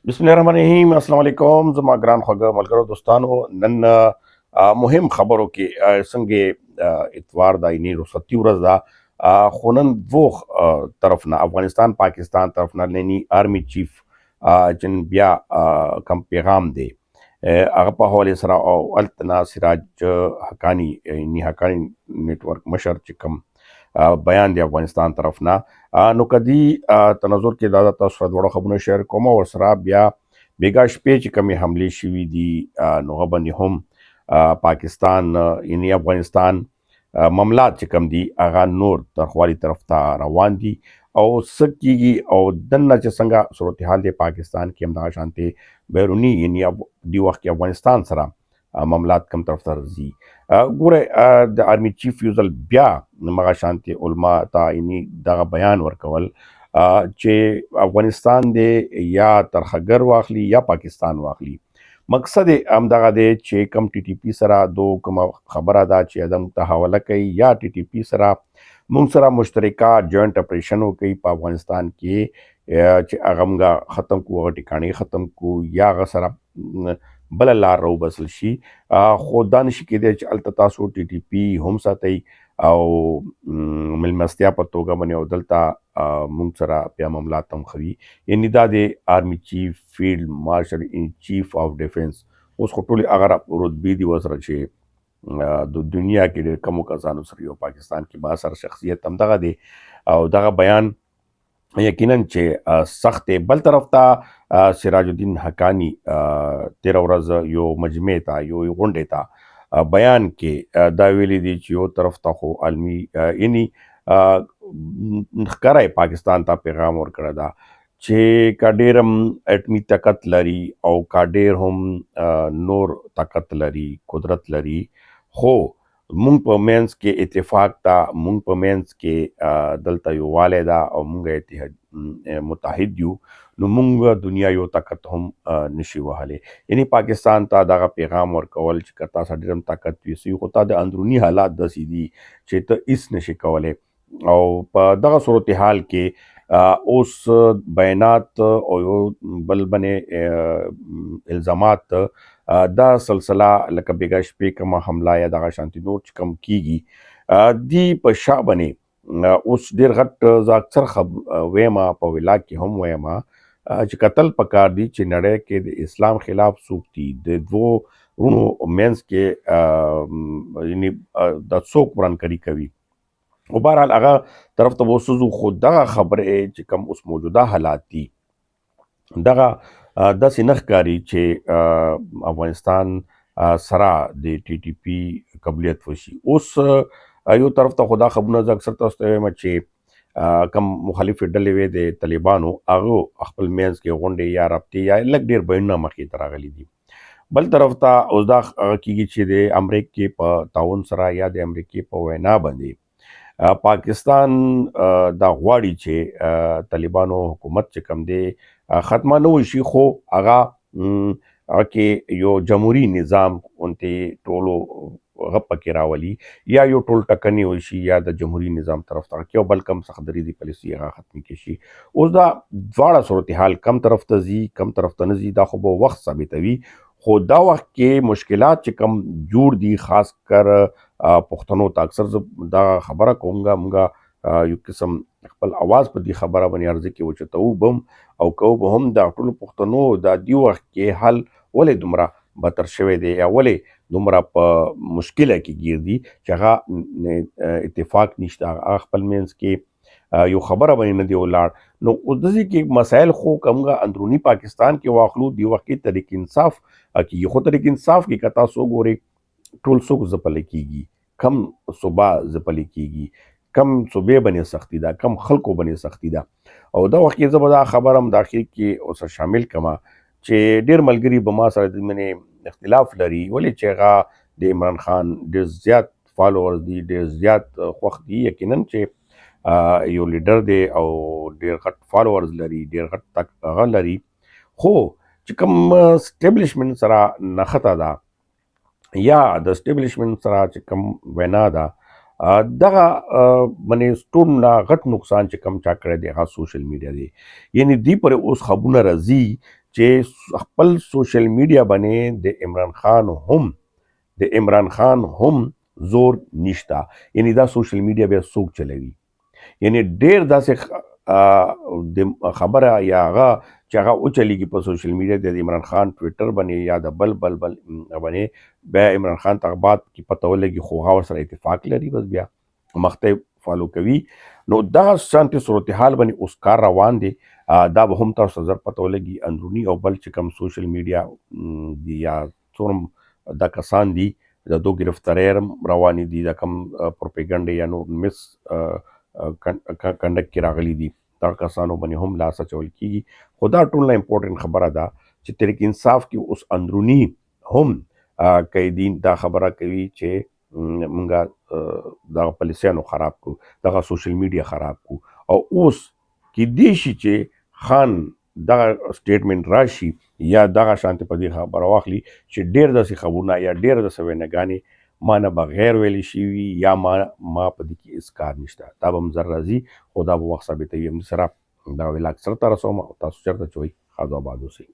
بسم الله الرحمن الرحیم. السلام علیکم زما ګران خوږه ملګرو، دوستانو. نن مهم خبرو کې څنګه اتوار د عیني رخصتي ورځ ده، خو نن دوه طرف نه، افغانستان پاکستان طرف نه نني آرمي چیف چې بیا کم پیغام دی هغه په حواله سره، او التنا سراج حقانی یعنی حقانی نتورک مشر چې کم بیان دی افغانستان طرف نه، نو کدی تنظر کې دا تاسو سره دواړه خبرونه شیر کوم. او سره بیا بیګا شپې چې کومې حملې شوې دي، نو هغه باندې هم پاکستان یعنی افغانستان معاملات چې کم دي هغه نور ترخوالي طرف ته روان دي او څه کیږي، او دننه چې څنګه صورتحال دی پاکستان کې، هم دغه شانتې بیروني یعنی دی وخت کې افغانستان سره معاملات کم طرف ته ځي. ګوره، د آرمي چیف یو ځل بیا مغه شانتې علما ته یعنی دغه بیان ورکول چې افغانستان دی یا ترخګر واخلي یا پاکستان واخلي. مقصد یې هم دغه دی چې کم ټي ټي پي سره دو کومه خبره ده چې ادم ته حواله کوي، یا ټي ټي پي سره مونږ سره مشترکه جوائنټ اپریشن وکړي په افغانستان کې چې هغه مونږ ختم کو، هغه ټکانې ختم کو، یا هغه سره بله لار راوباسل شي. خو دا نشي کېدی چې هلته تاسو ټي ټي پي هم ساتئ او ملمستیا په توګه باندې او دلته مونږ سره بیا معاملات هم خوي. یعنی دا د آرمي چیف، فیلډ مارشل ان چیف آف ډیفنس، اوس خو ټولې هغه رتبې دي ورسره چې د دنیا کې ډېر کمو کسانو سره، یو پاکستان کې باثر شخصیت هم دغه دی. او دغه بیان یقینا چې سخت دی. بل طرف ته سراج الدین حقانی تېره ورځ یو مجمع ته، یو غونډې ته بیان کې دا ویلي دي چې یو طرف ته خو عالمي یعنی ښکاره یې پاکستان ته پیغام ورکړی ده چې که ډېر هم اټمي طاقت لري او که ډېر هم نور طاقت لري، قدرت لري، خو مونږ په منځ کې اتفاق ده، مونږ په منځ کې دلته یووالی ده او مونږ اتحاد متحد یو، نو مونږ دنیا یو طاقت هم نشي وهلی. یعنی پاکستان ته دغه پیغام ورکول چې که تاسو ډېر هم طاقت وي سي، خو تا د اندروني حالات داسې دي چې ته هیڅ نشي کولی. او په دغه صورتحال کې اوس بیانات او یو بل باندې الزامات دا سلسله لکه بیګا شپې کومه حمله یا دغه شانتي نور چې کم کیږي دی په شا باندې اوس ډیر غټ، زه اکثر ویمه، په ولاګ کې هم ویمه چې قتل پکار دي چې نړۍ کې د اسلام خلاف څوک دي، د دوو وروڼو منځ کې یعنی د څوک ورانکاري کوي. او بهرحال هغه طرف ته به وسوځو، خو دغه خبرې چې کوم اوس موجوده حالات دي دغه داسې نه ښکاري چې افغانستان سره د ټي ټي پي قبولیت وشي. اوس یو طرف ته خو دا خبرونه زه اکثر تاسو ته وایم چې کم مخالفې ډلې وې د طالبانو، هغه خپل منځ کې غونډې یا رابطې یا لږ ډېر بیانونه مخې ته راغلي دي. بل طرف ته اوس دا هغه کېږي چې د امریکې په تعاون سره یا د امریکې په وینا باندې پاکستان دا غواړي چې طالبانو حکومت چې کوم دی ختمه نه وشي، خو هغه هغه کې یو جمهوري نظام اونتې ټولو هغه پکې راولي، یا یو ټول ټکنې وشي یا د جمهوري نظام طرف ته کې، او بل کم سخت دریځي پالیسي هغه ختمې کې شي. اوس دا دواړه صورتحال کم طرف ته ځي، کم طرف ته نه ځي، دا خو به وخت ثابتوي. خو دا وخت کې مشکلات چې کم جوړ دي، خاص کر پښتنو ته اکثر زه دا خبره کوم، مونږ یو قسم خپل اواز په دې خبره باندې عرض کې وچتو بم او کو به هم. دا ټولو پښتنو دا دی وخت کې حل ولې دومره بتر شوی دی یا ولې دومره په مشکله کې ګیر دي چې هغه اتفاق نشته، هغه خپل منځ کې یو خبره باندې نه دی ولاړ. نو اوس داسې کې مسایل خو که موږ اندروني پاکستان کې واخلو، دی وخت کې تحریک انصاف کېږي، خو تحریک انصاف کې که تاسو وګورئ ټول څوک ځپل کېږي، کم صوبه ځپل کېږي، کم صوبې باندې سختي ده، کم خلکو باندې سختي ده. او دا وخت کې زه به دا خبره هم د اخر کې اوس شامل کړم چې ډېر ملګري به ما سره د منې اختلاف لري، ولې چې هغه د عمران خان ډېر زیات فالوورز دي، ډېر زیات خوښ دي. یقینا چې یو لیډر دی او ډېر غټ فالوورز لري، ډېر غټ هغه لري، خو چې کوم سټیبلشمنټ سره نښته ده یا د سټیبلشمنټ سره چې کوم وینا ده، دغه باندې ټول نه غټ نقصان چې کوم چا کړی دی هغه سوشل میډیا دی. یعنی دی پر اوس خبرونه راځي چې خپل سوشل میډیا باندې د عمران خان هم زور نشته. یعنی دا سوشل میډیا بیا څوک چلوي؟ یعنی ډیر داسې د خبره یا هغه چې هغه وچلیږي په سوشل میډیا، د عمران خان ټویټر باندې یا د بل بل بل باندې، بیا عمران خان ته بعد کې پته ولګي، خو هغه ورسره اتفاق لري، بس بیا مخته فالو کوي. نو دا شانتي صورتحال باندې اوس کار روان دی. دا به هم تاسو ته زر پته ولګي، اندروني او بل چې کوم سوشل میډیا دی یا څورم دا کسان دي، د دو گرفتارۍ روانې دي، دا کوم پروپاګاندا یا نور مس کنډک کې راغلي دي، دا کسانو باندې هم لاس اچول کیږي. خو دا ټول نه امپورټنټ خبره ده چې تحریک انصاف کې اوس اندروني هم قیدین دا خبره کوي چې مونږه دغه پالیسیانو خراب کو، دغه سوشل میډیا خراب کو. او اوس کې دی شي چې خان دغه سټیټمنټ راشي یا دغه شانتې په دې خبره واخلي چې ډېر داسې خبرونه یا ډېر داسې ویناګانې ما نه بغیر ویلې شوي یا ما په دې کې هېڅ کار نشته، دا به هم زر راځي، خو دا به وخت ثابتوي. همدې سره دا ویلاګ سرته رسوم او تاسو چېرته چې وئ، ښاد او آباد اوسئ.